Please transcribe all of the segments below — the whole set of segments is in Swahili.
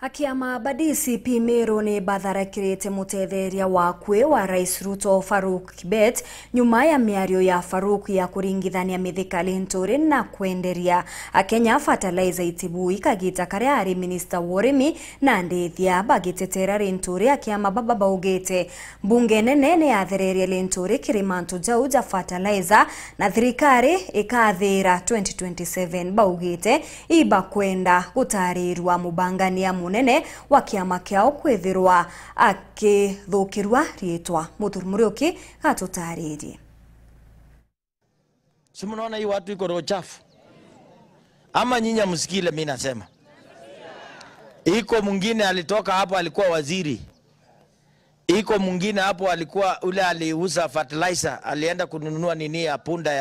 Akiama ba DCP Meru ni batharakirite mutetheria wakwe wa Rais Ruto Farouk Kibet nyuma ya miario ya Farouk ya kuringithania Mithika Linturi na kwenderia Akenya fertilizer itibui kagita karia ari minister wa urimi na ndithia bagitetera Linturi. Akiama baba baugite mbunge nene ni yathererie Linturi kirimantu jau ja fertilizer na thirikari ikathira 2027 baugite iba kwenda gutarirwa mubangania munene wa kiama kiao kwithirwa akithukirwa rietwa. Muthuri Muriuki gatutaririe. Si mnaona hii watu iko roho chafu? Ama nyinyi msikile mimi nasema. Iko mwingine alitoka hapo alikuwa waziri. Iko mwingine hapo alikuwa ule aliuza fertilizer, alienda kununua nini ya punda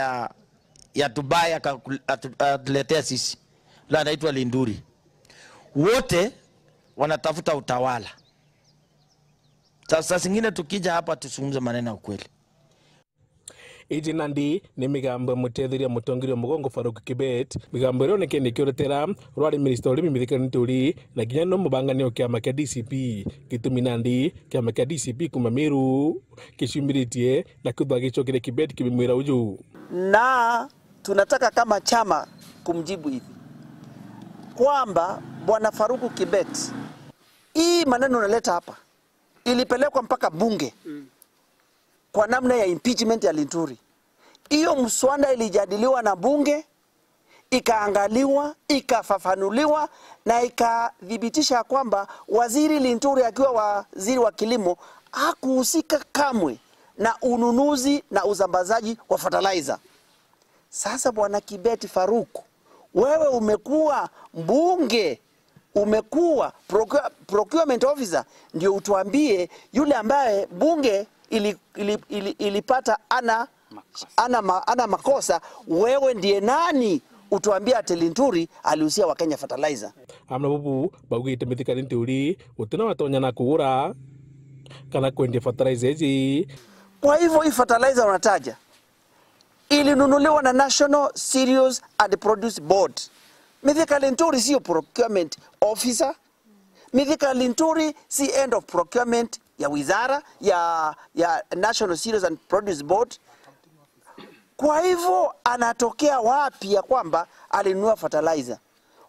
ya Dubai akatuletea sisi. La anaitwa Linturi. Wote wanatafuta utawala. Sasa zingine tukija hapa tuzungumze maneno ya ukweli. Iji nandi ni migambo mutetheria mutongoria mugongo Farouk Kibet migambo ĩrĩa onekene ĩkĩũretera rwarĩ minister ũrĩmi Mithika Linturi na nginya no mũbanganio kĩama kĩa DCP gĩtũmi nandi kĩama kĩa DCP kuma Meru kĩciumĩrĩtie na kĩthwa gĩcokere Kibet kĩmwĩra ũyũ. Na tunataka kama chama kumjibu hivi kwamba Bwana Farouk Kibet, hii maneno unaleta hapa ilipelekwa mpaka bunge kwa namna ya impeachment ya Linturi. Hiyo mswada ilijadiliwa na bunge, ikaangaliwa, ikafafanuliwa na ikathibitisha kwamba waziri Linturi akiwa waziri wa kilimo hakuhusika kamwe na ununuzi na usambazaji wa fertilizer. Sasa Bwana Kibet Farouk, wewe umekuwa mbunge, umekuwa procurement officer, ndio utuambie yule ambaye bunge ilipata ana makosa, wewe ndiye nani utuambie ati Linturi aliusia wa Kenya fertilizer? Amna bubu baugite Mithika Linturi utena watonya na kugura kana kwendia fertilizer hizi. Kwa hivyo hii fertilizer unataja ilinunuliwa na National Cereals and Produce Board. Mithika Linturi sio procurement officer. Mithika Linturi si end of procurement ya wizara ya National Cereals and Produce Board. Kwa hivyo anatokea wapi ya kwamba alinunua fertilizer?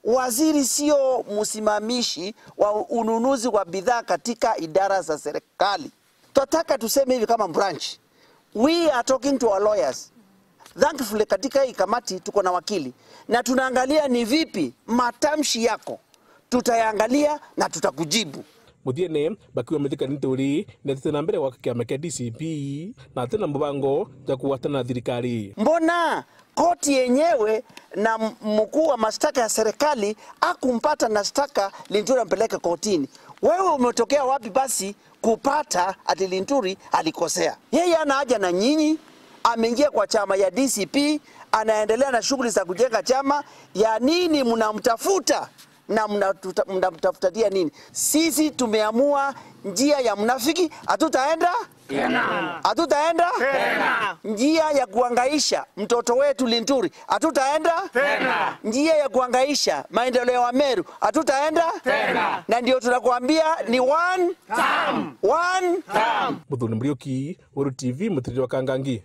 Waziri sio msimamishi wa ununuzi wa bidhaa katika idara za serikali. Tunataka tuseme hivi kama branch, we are talking to our lawyers. Thankfully katika hii kamati tuko na wakili na tunaangalia ni vipi matamshi yako tutayaangalia na tutakujibu. Muthiene bakiwa Mithika Linturi na mbere wa kiama kia DCP na tena mbango ja kuwatana na thirikari. Mbona koti yenyewe na mkuu wa mashtaka ya serikali akumpata na shtaka Linturi ampeleke kotini? Wewe umetokea wapi basi kupata ati Linturi alikosea? Yeye ana haja na nyinyi, ameingia kwa chama ya DCP, anaendelea na shughuli za kujenga chama. Ya nini mnamtafuta na mnamtafutatia nini? Sisi tumeamua njia ya mnafiki hatutaenda tena. Hatutaenda tena. Njia ya kuhangaisha mtoto wetu Linturi hatutaenda tena. Njia ya kuhangaisha maendeleo ya Meru hatutaenda tena. Na ndio tunakuambia ni one term. One term. Muthoni Muriuki, Uru TV, mutiriri wa Kangangi.